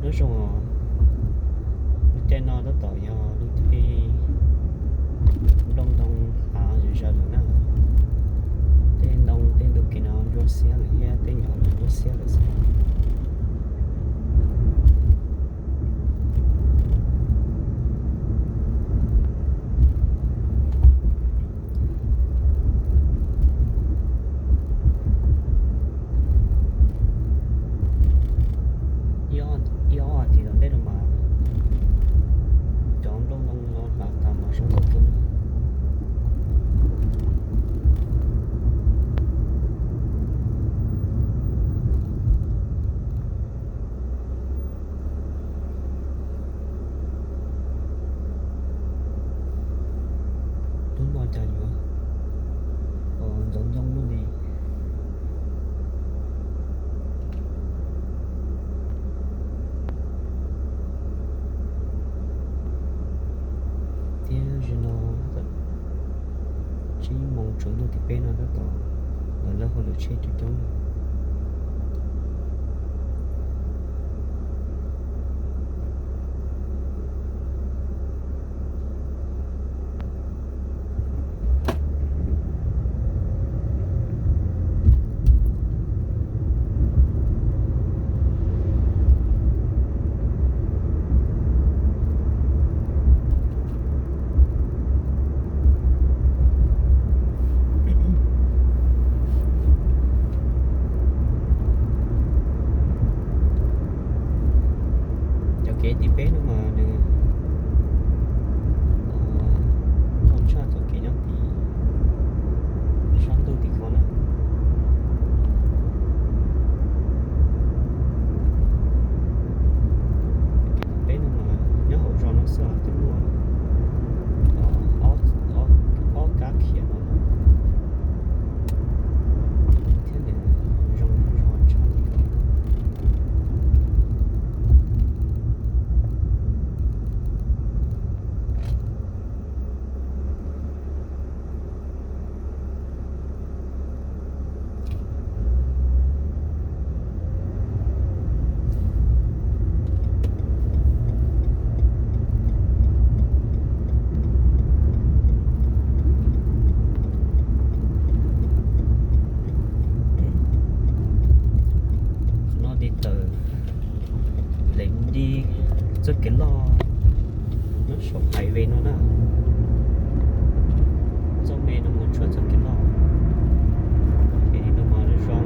Nyob zoo, lub caij no tab tom yog lub caij nplooj ntoo hlav zom zaws lawm na. Tej ntoo tej ntug kev no ntsuab xiab lawm thiab tej nyom los ntsuab xiab lawm xwb. Ib ob hais tias tom ntej no mas cov nplooj ntoo no hlav tas mas zoo nkauj kawg na. Hnub no cas yuav ntxoov ntxoo luaj li. Thiab zaum no tsib moos tsaus ntuj tim peb no tab tom lawv lawb hauj lwm tsheb coob coob. Cov kev tim peb no mas nws ntau tshaj cov kev nyob tim sab ntuj tim ko na. Kev tim peb no mas nyob hauv zos no xwb twb muaj ob kab khiav no thiab nws zoo zog tshaj li. Qhov no li tawm Lev Di txoj kev loj nyob saum highway no na. Txoj me no mus tshuam txoj kev loj, ces no mas zoo zoo,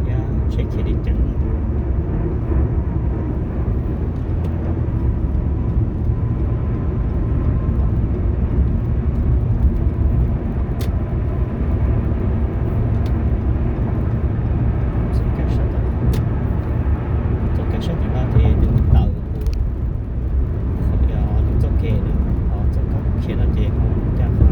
yog tsheb khiav li ceev li. Txoj kev sab tim no ces nws tawm, nws txoj kev, txoj kev khiav no ces mus ncaj qha.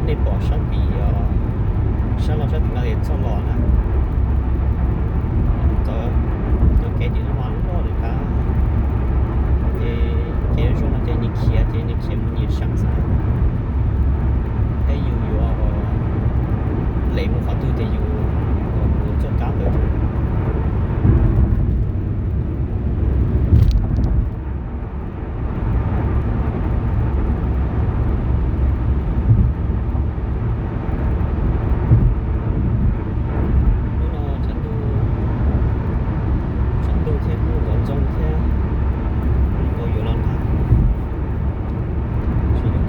Nej pom sab tim, sab loj sab tim no ces txoj los na, txoj kev tim no mas loj loj li ntawd. Ces kev zoo no ces nws khiav, ces nws khiav mus nyias seem xwb. Thiab yus yuav lem mus qhov twg ces yus mus txoj kab ntawd. Hnub no tshav ntuj, tshav ntuj thiab kuj ntxoov ntxoo thiab, nkaus yuav los nag, tsis yog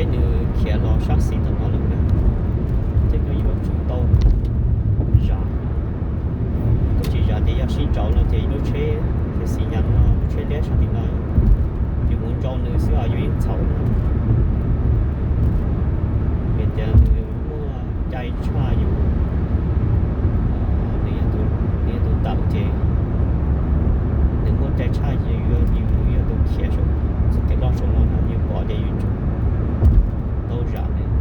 Nws khiav los sab xis tom no lawm na, ces koj yuav tsum tau zam. Koj tsis zam ces yog sib nrauj no ces ib lub tsheb, ces xis nyas no lub tsheb liab sab tim no, yus mus nrauj nws xwb os yus yeej txhaum na. Vim tias nws muaj cai tshaj yus, nws yog tus tawm ces nws muaj cai tshaj yus, yus yog tus khiav saum txoj kev loj saum no na, yus pom ces yus tsum tau zam nws.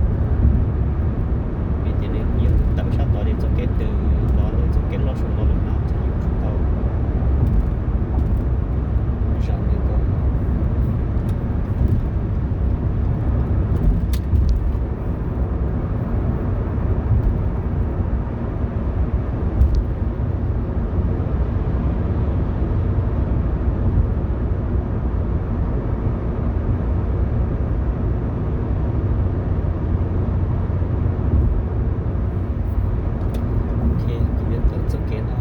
Vim tias nws yog tus tawm sab tod ces txoj kev twg los ntawm txoj kev loj saum no lawm na ces yus tsum tau zam nws ko. Ok, kuv yuav tawm txoj kev no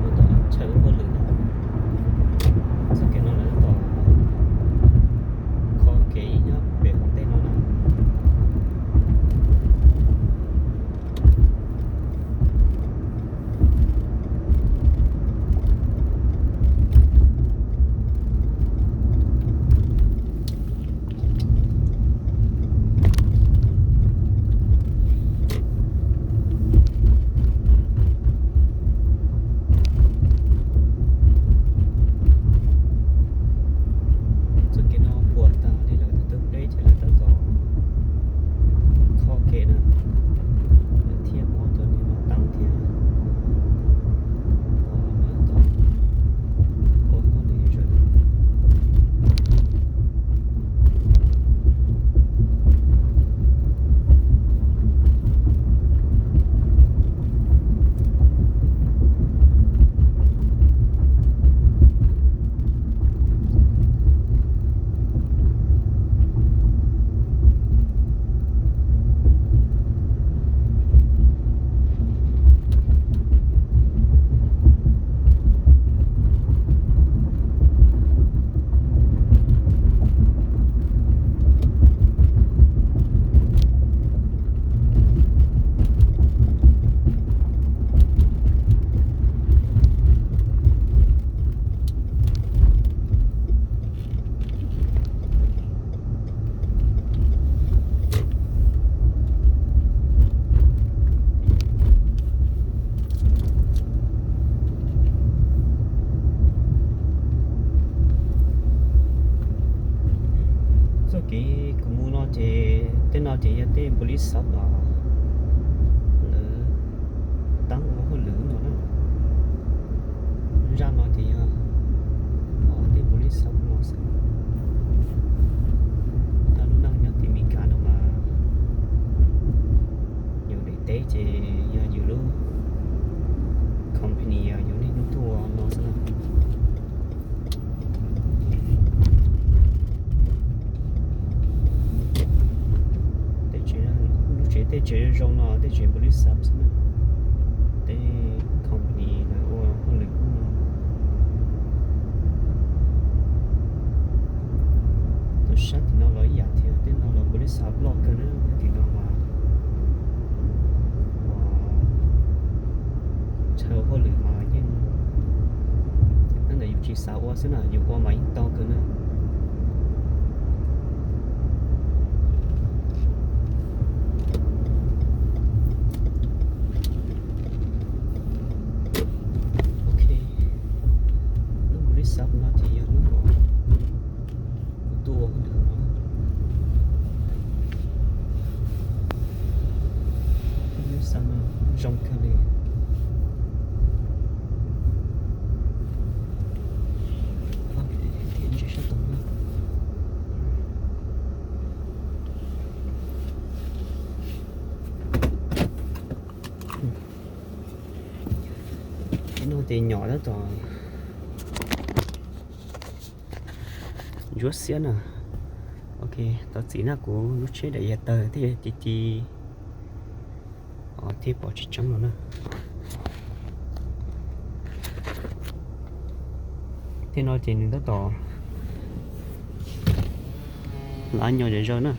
mus tom chaw hauj lwm no. Txoj kev no lawv tab tom kho kev nyob pem hauv ntej no na. Txoj kev no puas tas li lawm, tus deb ces lawv tab tom kho kev na, lawv thiaj muab cov niag no teeb thiab. Ua hauj lwm. Txoj kev kuv mus no ces tej no ces yog tej npus lis xauv los lawv teeb ua hauj lwm no na. Zaj no ces yog tej npus lis xauv no xwb. Tau lub neej nyob tim Meskas no mas yus daim teb ces yog yus lub company yog yus niaj hnub tuaj no xwb na. Tej tsev, lub tsev, tej tsev zoo no tej tsev npus lis xauv xwb na. Tej company lawv ua hauj lwm ub no. Tus sab tim no los ib yam thiab, tej no los npus lis xauv loj kawg na, tim no mas chaw hauj lwm mas yeej, tab ntawm yus tsis xav ua xwb na, yus ua mas yeej tau kawg na. Ok, lub npus lis xauv no ces yog lub uas kuv tuaj ua hauj lwm no. Lub npus lis xauv no zoo kawg li. Ntsia sab tod na. Tej no ces nyom tab tom ntsuab xiab na. Ok, thov txim na, kuv lub tsheb daim yav tawg thiaj ci ci, thiaj pom tsis tseeb no na. Tej no ces nws tab tom Lawv nyob zom zaws na.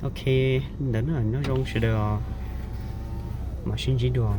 Ok, ntawd na, nyob zoo sawv daws os, mam sib ntsib dua.